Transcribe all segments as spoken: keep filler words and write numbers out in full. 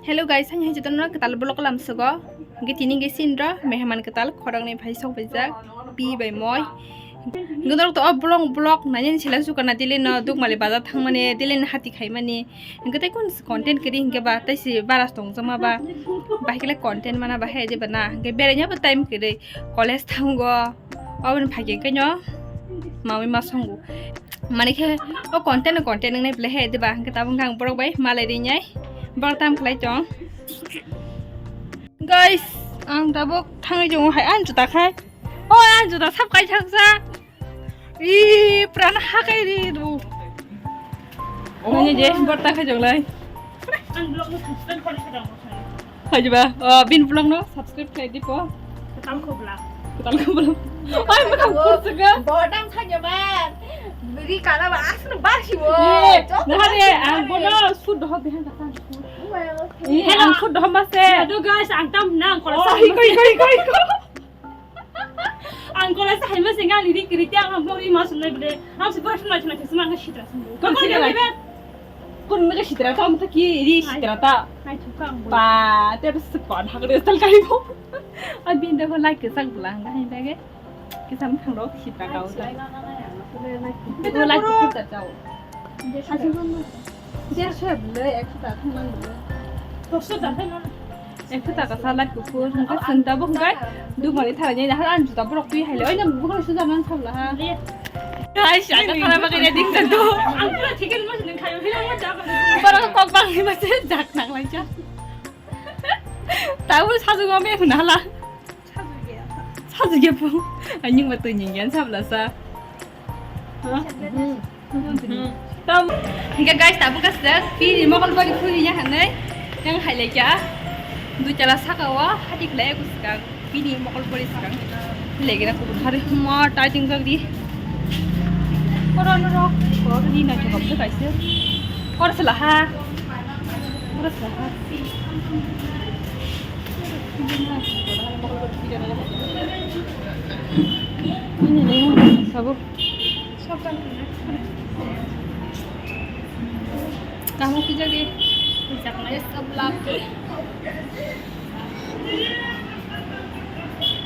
Hello guys, hani hai jotono kwtal vlog lamsogo. Hingke tini hingke sinro meheman kwtal khoroknwi phai sok paijak pi bai moi. Hingke norok to o vlog vlog nainani seleng sukana daily no dukmali bazar thangmani daily no hati khaimani. Hingke tei kun content kiri hingke ba tei si bara tongjakma ba bahai kele content mana bahai de ba na hingke beraina bo time kiri college thango. Oboni phai khe keno mamui ma songo. Mani khe o content no content wngnai ble he diba hwnkhe tabuk ang borok bai malai rinai borok tam khlai tong. Guys, ang tabuk thangwi tongo hai ang juta khai. O ang juta sab kai thangsa. I pran hakai ri du. Nini je borta khai jonglai. Ang vlog no subscribe khori khadang mo khai. Hai ba, o bin vlog no subscribe khai di po. Tam khobla. Tam khobla. Ai mo tam khobla. Borta khai ba. Biri kala ba asno ba si wo. Nahare ang bono sud ho behan ka tan. Hello. Ang sud ho ma se. Hello guys, ang tam nang kola. Oh, hi koi koi koi koi. Ang college hai ma singa liri kiri te ang bori ma sunai bide. Ang si bori sunai sunai sima ang sitra sunai. Kon sitra? Kon naga sitra ta, ang ta ki ri sitra ta. Hai thuka ang. Ba, te bas kon hak de tal kai bo. Abi nda ko like ke sak bla ang hai bage. Kisam thang ro sitra ka uta. Ko like ko ta chao. Asing kon. Dershoi bwlwi, ekshota thangmani bwlwi. Ekshota kasa light kuphur, hwnkhe chwng tabuk hwnkhe dukmani tharani, nahar ani juta borok twi haile, oino bukhuk sujak nang sabla ha. Guys, ang thara bagwi ready wngkha do. Ang pura chicken mas nang khayo, hila mo jak. Borok kok bangni mase jak nang laijak. Tabuk sajwk ma me hwnala. Sajwk ya po. Ani ma twi ning yan sabla sa. Tam. Hingke guys, tabuk kaisa pini mokol bari phuri ya hanai. Yang hai lekya. Dui tala saka wa hati khlai ku skang. Pini mokol bari skang. Legi na kubur hari mo tai ting gagri. Koron rok. Kor ni na jogap se kaisa. Kor sela ha. Kor sela ha. Ini nih, sabuk. Kamu kerja di.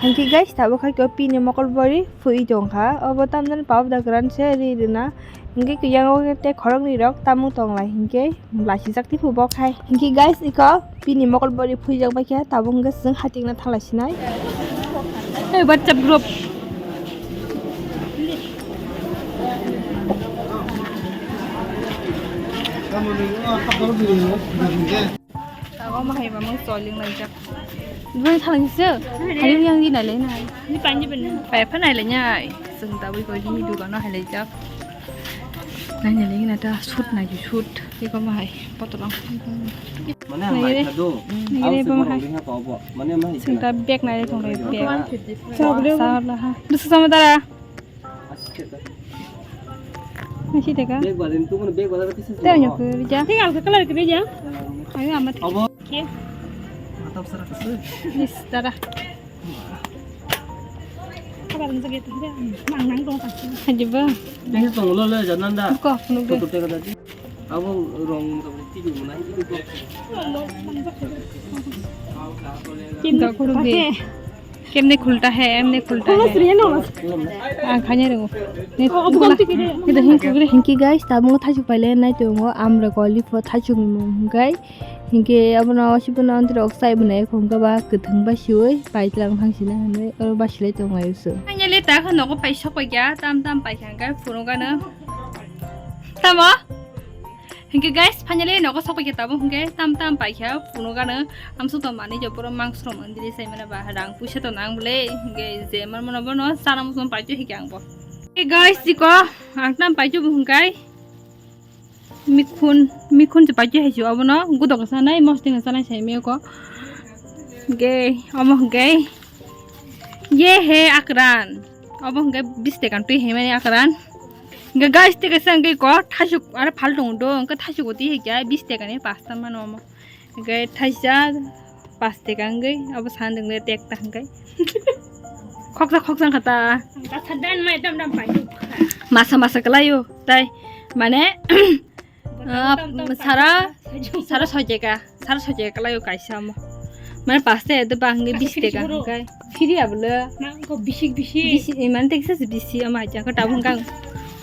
Hingke guys, tabuk hai ko pini mokol bori phui tongkha. Obo tamjani pap da gran se ri rina. Hingke kiyang o te khoroknwi rok tamung tonglai hingke. Blasijak tipu bok hai. Hingke guys, iko pini mokol bori phuijak bai khe tabuk hingke chwng hating na thalai sinai. Hey, WhatsApp group. Tago ma hai mamang soling laijak. Dua thalai se. Hari yang di nai lai nai. Ni pani benne. Pai pha nai lai nai. Chwng tabuk iko ni dugano hai laijak. Nai nai lai na ta shoot nai shoot. Iko ma hai. Potolong. Mane ang nai re. Nai re, bo hai. Mane ma hai. Sing ta bag nai re tong re bag. Sa la ha. Bisa sama dara. Nasi teka. Bag balin tu mana bag balin kisa. Teo nyok kerja. Tinggal ke color kerja. Ayo amat. Oke. Atap sara kisa. Is dara. Kabar nang sakit. Mang nang dong pasti. Aja ba. Ini tong lo le janan da. Ko punuk de. Foto teka tadi. Abo rong tadi tidur mana itu kok. Kim da khulta hai, emne khulta hai. Ang khanya ringo. Hingke guys, tabuk thaichuk paile nai tongo amra goli pho thaichuk mung hingkai. Hingke abono sibono antro ok sai bwnai khungka ba kwthwng ba siwi paitlang thang sina hinwi oro ba silai tonglai usu. Finally ta kha nogo pai sok pai kya tam tam pai kha hingkai phunukano. Tamo? Hingke guys, finally nogo sok pai khe tabuk hingke tam tam pai khe phunukano amsuk to manwi je borok mangso rok mandi sai mane ba rang puisa to nang bole hingke je man mano bono chana muchung pai to hingke ang bo. Hey guys, jiko ang tam pai to hingkai mikhun mikhun je pai to hai obono gudok sanai mosting sanai sai meko hingke omo hingke ye he akran obo hingke bistek ang twi hai mani akran. Hingke guys, tei kaisa hingke ko thaisuk aro phal tongo do, hingke thaisuk o twi hingke bis tekani pasta mano omo. Hingke thaisa pas teka hingke abo sandwk de tekta hingke. Khoksa khoksa wngkha ta. Masa masa kalaio tai mane ah, sara sara soi teka. Sar soche kalai o kaisa mo. Mane paste de bang de Kaisa bis teka kisa boro. Hingkai. Siri ablo. Ma ko bisik bisik. Bisi, eh, mane teksa se bisi ama aja ko tabung kang.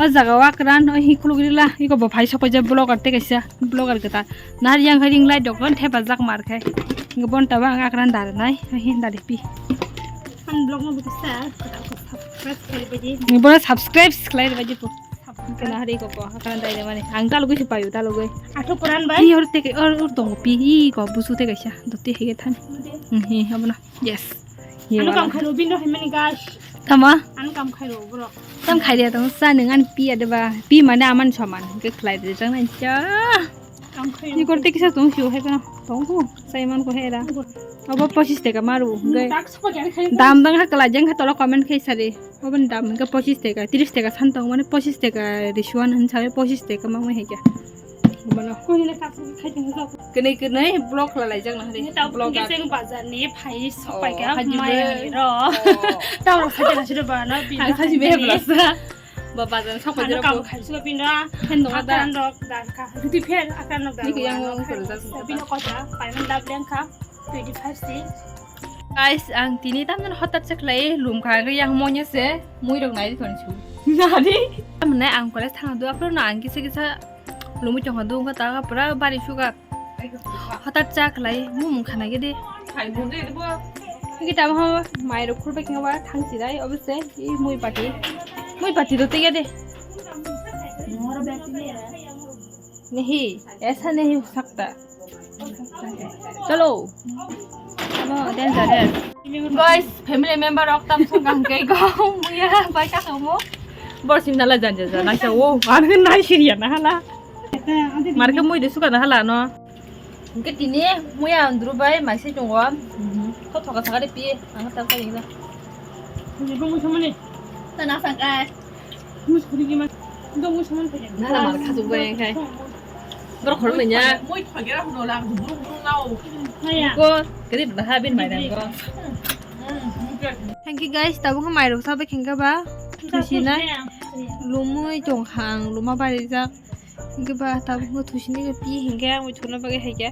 O jaga o akran o hi khuluk rila. Iko bo phai sokoi je vlogger tekaisa. Vlogger keta. Nar yang khai ring lai dok ron thepa jak mar khai. Nge bon taba ang akran dar nai. Hin dar pi. Ang vlog no bisa. Subscribe khlai baji. Nge bora subscribe khlai baji po. Kena hari ko po. Akran dai de mane. Ang talugui se payu talugui. Athok koran bai. Pi or teke or or tongo pi i ko busu tekaisa. Dote hege than. Hi abona. Yes. Ye Ano wala. Kam khairo bino hai mani guys. Tama? Ano kam khairo bro. Tam khairi tong sa nung an pi ade ba. Pi mane aman saman. Ke khlai de jang nai cha. Kam khairo. Ni korte kisa tong siu hai kono. Tong ko. Sai man ko hera. Abo pochis teka maru. Gai. Tak sapa jani khairo. Dam dang ha kala jang ha tolo comment khai sari. Abo ni dam ke pochis teka, tris teka san tong mane pochis teka risuan han sabe pochis teka mang mai hai kya. Bono. Kuni le tak sapa khai tong ko. Kene kene block la lai jang na hari. Ni tau block ke a. Seng bazar ni phai sok Oh, pai ka haji mai be. Ro. Oh. Tau ro sa jana sida ba na bi. Ang na saji hai be ni. Blasa. Ba bazar sok pai Ano jero kam ko. Khai suka bino. Hen dong da. Akan rok dar ka. Duty fair akan rok dar. Ni ke yang ka. Ngong kerja. Bino kota pai man dab leng ka. Twenty five si. Guys, ang tini tamdan hotat se khlai lum kha yang monyo se mui rok nai thon chu. Nari. Amne ang college thang do apro na ang kisa kisa lumu chong do ka ta pura bari suka. Hotat cha khlai mumung khana gede. Kita ho mai rok khurbe khe ba thang si dai obse i mui pati. Mui pati do tege de. Nahi, aisa nahi ho sakta. Chalo. Ano, den ja den. Guys, family member rok tam sung kang ke go. Muya bai ka mo. Bor sim nala jan ja ja na sa o. An nai siriya na hala. Mar ke mui de suka na hala no. Hingke tini muya andru bai maise chungo. Mhm. Tho thoka thaka de pi, ang ta ka ina. Ni ko musa mani. Ta na sang kai. Mus kuri ki ma. Do musa man pe. Na la mar kha ju bai kai. Bor khor le nya. Moi thogera huno la buru buru nao. Haya. Ko kri na ha bin mai na ko. Thank you guys, tabuk mai rok sabai khengka ba. Khusi na. Lumui tong khang, luma bari jak. Hingke ba tabuk no thusi ni pi hingke ang thuna bagwi hai khe.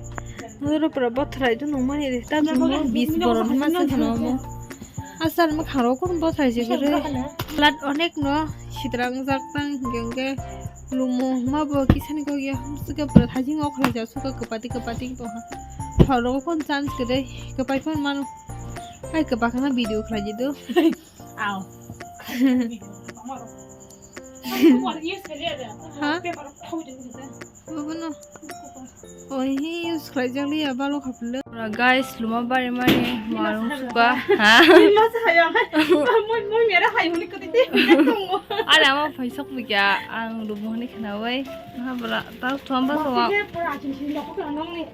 Oro pura bothrai do nung mani de ta bis boron ma se khano mo. Asal ma kharo kon bothrai se gore. Lat onek no sitrang jak tang hingke hingke lumo ma bo kisani ko ya suka pura thajing ok hai ja suka kapati kapati to ha. Kharo kon chance kede kapai phone mano. Ai kapakna video khlai di do. Aw. Ha? Abono. Oi, hi use khlai jak liya balo khaplo. Ora guys, luma bari mani marung suka. Ha? Lima sa hayang. Moi moi mera hai huni kodi te. Are ama phaisok bikya ang lumo hini khna bai. Ha bala ta thom ba thom. Pura achin sin dok ko nong ni.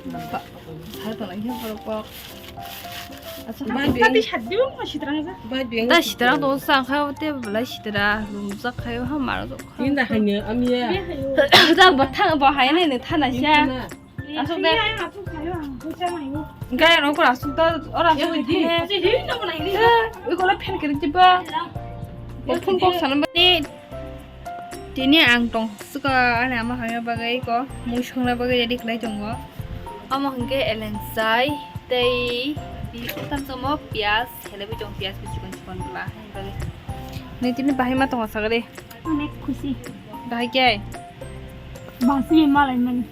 Ba, hai to lang khe borok kok. Acha, bai, bai. Tei sat dibo, ma sitrang ja. Bai, bai. Ta sitrang to sa kha te belai sitra, lum jak khayo ha mar jak kha. Inda hanya, amiya. Ta bo thang bo hai ne ne thana sia. Asuk de. Asuk khayo, ang bucha mai. Gai ro ko asuk ta, ora asuk de. Acha, hi no nai ni. Ui ko la phen kiri jiba. Bo phun kok sana ba ni. Tini ang tong suka ani ama hamya bagwi ko mui songna bagwi ready khlai tongo. Omo hwnkhe elensai tei tam chomo piyaj, helebwi tong piyaj bi chikon chikon bwla hani bagwi. Ni tini bahai ma tongo sagri. Onek khusi. Bahai khe? Basi malai mani.